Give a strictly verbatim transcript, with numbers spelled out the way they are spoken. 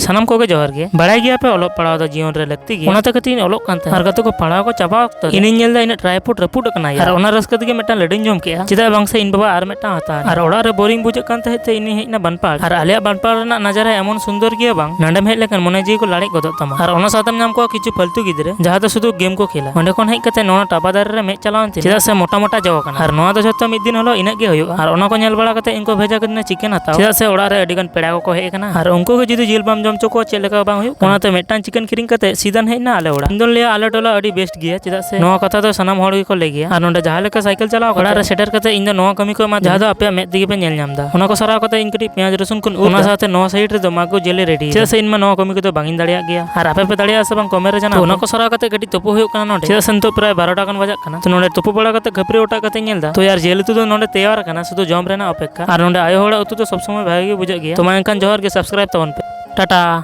ᱥᱟᱱᱟᱢ ᱠᱚᱜᱮ ᱡᱚᱦᱟᱨ ᱜᱮ᱾ ᱵᱟᱲᱟᱭ ᱜᱮᱭᱟ ᱯᱮ, ᱚᱞᱚᱜ ᱯᱟᱲᱦᱟᱣ ᱫᱚ ᱡᱤᱭᱚᱱ ᱨᱮ ᱞᱟᱹᱠᱛᱤ ᱜᱮᱭᱟ᱾ ᱚᱱᱟᱛᱮ ᱠᱟᱹᱴᱤᱡ ᱤᱧ ᱚᱞᱚᱜ ᱠᱟᱱ ᱛᱟᱦᱮᱸᱫ᱾ ᱟᱨ ᱜᱟᱛᱮ ᱠᱚ ᱯᱟᱲᱦᱟᱣ ᱠᱚ ᱪᱟᱵᱟ ᱚᱠᱛᱚ ᱨᱮ ᱤᱧᱤᱧ ᱧᱮᱞ ᱮᱫᱟ ᱤᱧᱟᱹᱜ tripod ᱨᱟᱹᱯᱩᱫ ᱟᱠᱟᱱᱟ ᱭᱟ᱾ ᱟᱨ ᱚᱱᱟ ᱨᱟᱹᱥᱠᱟᱹ ᱛᱮᱜᱮ ᱢᱤᱫᱴᱟᱝ ᱞᱟᱹᱰᱩᱧ ᱡᱚᱢ ᱠᱮᱫᱼᱟ᱾ ᱪᱮᱫᱟᱜ ᱵᱟᱝ ᱥᱮ ᱤᱧ ᱵᱟᱵᱟ ᱟᱨ ᱢᱤᱫᱴᱟᱝ ᱦᱟᱛᱟᱣ ᱟᱹᱧ᱾ ᱟᱨ ᱚᱲᱟᱜ ᱨᱮ boring ᱵᱩᱡᱷᱟᱹᱜ ᱠᱟᱱ ᱛᱟᱦᱮᱸᱫ ᱛᱮ ᱤᱧᱤᱧ ᱦᱮᱡ ᱮᱱᱟ ᱵᱟᱱᱯᱟᱲ᱾ ᱟᱨ ᱟᱞᱮᱭᱟᱜ ᱵᱟᱱᱯᱟᱲ ᱨᱮᱱᱟᱜ ᱱᱟᱡᱟᱨᱟ ᱮᱢᱚᱱ ᱥᱩᱱᱫᱚᱨ ᱜᱮᱭᱟ ᱵᱟᱝ, ᱱᱚᱸᱰᱮᱢ ᱦᱮᱡ ᱞᱮᱠᱷᱟᱱ ᱢᱚᱱᱮ ᱡᱤᱣᱤ ᱠᱚ ᱞᱟᱲᱮᱡ ᱜᱚᱫᱚᱜ ᱛᱟᱢᱟ᱾ ᱟᱨ ᱚᱱᱟ ᱥᱟᱶᱛᱮᱢ ᱧᱟᱢ ᱠᱚᱣᱟ ᱠᱤᱪᱷᱩ ᱯᱷᱟᱞᱛᱩ ᱜᱤᱫᱽᱨᱟᱹ, ᱡᱟᱦᱟᱸ ᱫᱚ ᱥᱩᱫᱷᱩ game ᱠᱚ ᱠᱷᱮᱞᱟ᱾ ᱚᱸᱰᱮ ᱠᱷᱚᱱ ᱦᱮᱡ ᱠᱟᱛᱮ ᱱᱚᱣᱟ ᱴᱟᱵᱟ ᱫᱟᱨᱮ ᱨᱮ ᱢᱮᱫ ᱪᱟᱞᱟᱣᱮᱱ ᱛᱤᱧᱟ, ᱪᱮᱫᱟᱜ ᱥᱮ ᱢᱚᱴᱟ ᱢᱚᱴᱟ ᱡᱚ ᱟᱠᱟᱱᱟ᱾ ᱟᱨ ᱱᱚᱣᱟ ᱫᱚ ᱡᱷᱚᱛᱚ ᱢᱤᱫ ᱫᱤᱱ ᱦᱤᱞᱳᱜ ᱤᱱᱟᱹᱜ ᱜᱮ ᱦᱩᱭᱩᱜᱼᱟ᱾ ᱟᱨ ᱚᱱᱟ ᱠᱚ ᱧᱮᱞ ᱵᱟᱲᱟ ᱠᱟᱛᱮ ᱤᱧ ᱠᱚ ᱵᱷᱮᱡᱟ ᱠᱟᱫᱤᱧᱟ chicken ᱦᱟᱛᱟᱣ, ᱪᱮᱫᱟᱜ ᱥᱮ ᱚᱲᱟᱜ ᱨᱮ ᱟᱹᱰᱤ ᱜᱟᱱ ᱯᱮᱲᱟ ᱠᱚᱠᱚ ᱦᱮᱡ ᱟᱠᱟᱱᱟ᱾ ᱟᱨ ᱩᱱᱠᱩ ᱜᱮ ᱡᱩᱫᱤ ᱡᱤᱞ ᱵᱟᱢ ᱡᱚᱢ ᱦᱚᱪᱚ ᱠᱚᱣᱟ, ᱪᱮᱫ ᱞᱮᱠᱟ ᱵᱟᱝ ᱦᱩᱭᱩᱜ ᱠᱟᱱᱟ᱾ ᱚᱱᱟᱛᱮ ᱢᱤᱫᱴᱟᱝ chicken ᱠᱤᱨᱤᱧ ᱠᱟᱛᱮ ᱥᱤᱫᱷᱟᱧ ᱦᱮᱡ ᱮᱱᱟ ᱟᱞᱮ ᱚᱲᱟᱜ᱾ ᱤᱧ ᱫᱚᱧ ᱞᱟᱹᱭᱟ ᱟᱞᱮ ᱴᱚᱞᱟ ᱟᱹᱰᱤ best ᱜᱮᱭᱟ, ᱪᱮᱫᱟᱜ ᱥᱮ ᱱᱚᱣᱟ ᱠᱟᱛᱷᱟ ᱫᱚ ᱥᱟᱱᱟᱢ ᱦᱚᱲ ᱜᱮᱠᱚ ᱞᱟᱹᱭ ᱜᱮᱭᱟ᱾ ᱟᱨ ᱱᱚᱸᱰᱮ ᱡᱟᱦᱟᱸ ᱞᱮᱠᱟ ᱥᱟᱭᱠᱮᱞ ᱪᱟᱞᱟᱣ ᱠᱟᱛᱮ ᱚᱲᱟᱜ ᱨᱮ ᱥᱮᱴᱮᱨ ᱠᱟᱛᱮ ᱤᱧ ᱫᱚ ᱱᱚᱣᱟ ᱠᱟᱹᱢᱤ ᱠᱚ ᱮᱢᱟ ᱫᱤᱧᱟ, ᱡᱟᱦᱟᱸ ᱫᱚ ᱟᱯᱮᱭᱟᱜ ᱢᱮᱫ ᱛᱮᱜᱮ ᱯᱮ ᱧᱮᱞ ᱧᱟᱢ ᱮᱫᱟ᱾ ᱚᱱᱟ ᱠᱚ ᱥᱟᱨᱟᱣ ᱠᱟᱛᱮ ᱤᱧ ᱠᱟᱹᱴᱤᱡ ᱯᱮᱸᱭᱟᱡᱽ ᱨᱟᱹᱥᱩᱱ ᱠᱚᱧ ᱩᱨ ᱮᱫᱟ᱾ ᱚᱱᱟ ᱥᱟᱶᱛᱮ ᱱᱚᱣᱟ side ᱨᱮᱫᱚ ᱢᱟᱜᱚ jelly ready᱾ ᱪᱮᱫᱟᱜ ᱥᱮ ᱤᱧ ᱢᱟ ᱱᱚᱣᱟ ᱠᱟᱹᱢᱤ ᱠᱚᱫᱚ ᱵᱟᱝ ᱤᱧ ᱫᱟᱲᱮᱭᱟᱜ ᱜᱮᱭᱟ᱾ ᱟᱨ ᱟᱯᱮ ᱯᱮ ᱫᱟᱲᱮᱭᱟᱜᱼᱟ ᱥᱮ ᱵᱟᱝ comment ᱨᱮ ᱡᱟᱱᱟᱣ ᱯᱮ᱾ ᱚᱱᱟ ᱠᱚ ᱥᱟᱨᱟᱣ ᱠᱟᱛᱮ ᱠᱟᱹᱴᱤᱡ ᱛᱩᱯᱩ ᱦᱩᱭᱩᱜ ᱠᱟᱱᱟ ᱱᱚᱸᱰᱮ, ᱪᱮᱫᱟᱜ ᱥᱮ ᱱᱤᱛᱚᱜ ᱯᱨᱟᱭ ᱵᱟᱨᱚ ᱴᱟ ᱜᱟᱱ ᱵᱟᱡᱟᱜ ᱠᱟᱱᱟ᱾ ᱛᱚ ᱱᱚᱸᱰᱮ ᱛᱩᱯᱩ ᱵᱟᱲᱟ ᱠᱟᱛᱮ ᱠᱷᱟᱹᱯᱟᱹᱨᱤ ᱚᱴᱟᱜ ᱠᱟᱛᱮ ᱧᱮᱞ ᱮᱫᱟ, ᱛᱚ ᱭᱟᱨ, ᱡᱤᱞ ᱩᱛᱩ ᱫᱚ ᱱᱚᱸᱰᱮ ᱛᱮᱭᱟᱨ ᱟᱠᱟᱱᱟ, ᱥᱩᱫᱷᱩ ᱡᱚᱢ ᱨᱮᱱᱟᱜ ᱚᱯᱮᱠᱠᱷᱟ᱾ ᱟᱨ ᱱᱚᱸᱰᱮ ᱟᱭᱳ ᱦᱚᱲᱟᱜ ᱩᱛᱩ ᱫᱚ ᱥᱚᱵ ᱥᱚᱢᱚᱭ ᱵᱷᱟᱜᱮ ᱜᱮ ᱵᱩᱡᱷᱟᱹᱜ ᱜᱮᱭᱟ᱾ ᱛᱚ ᱢᱟ ᱮᱱᱠᱷᱟᱱ ᱡᱚᱦᱟᱨ ᱜᱮ, subscribe ᱛᱟᱵᱚᱱ ᱯᱮ᱾ ᱴᱟᱴᱟ᱾